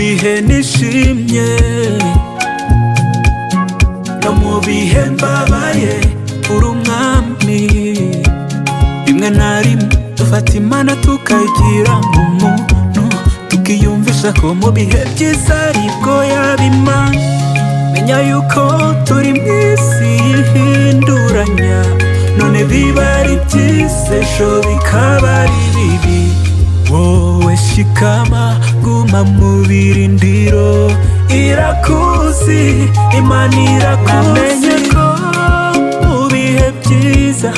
Mu bihe nishimye no mu bihe mbabaye, uri umwami. Rimwe na rimwe dufata Imana tukayigira mu muntu, tukiyumvisha ko mu bihe byiza aribwo yaba Imana. Menya yuko turi mu isi yihinduranya, none biba ari byiza, ejo bikaba ari bibi. Wowe shikama, guma mu birindiro, irakuzi, Imana irakuzi. Namenye ko mu bihe byiza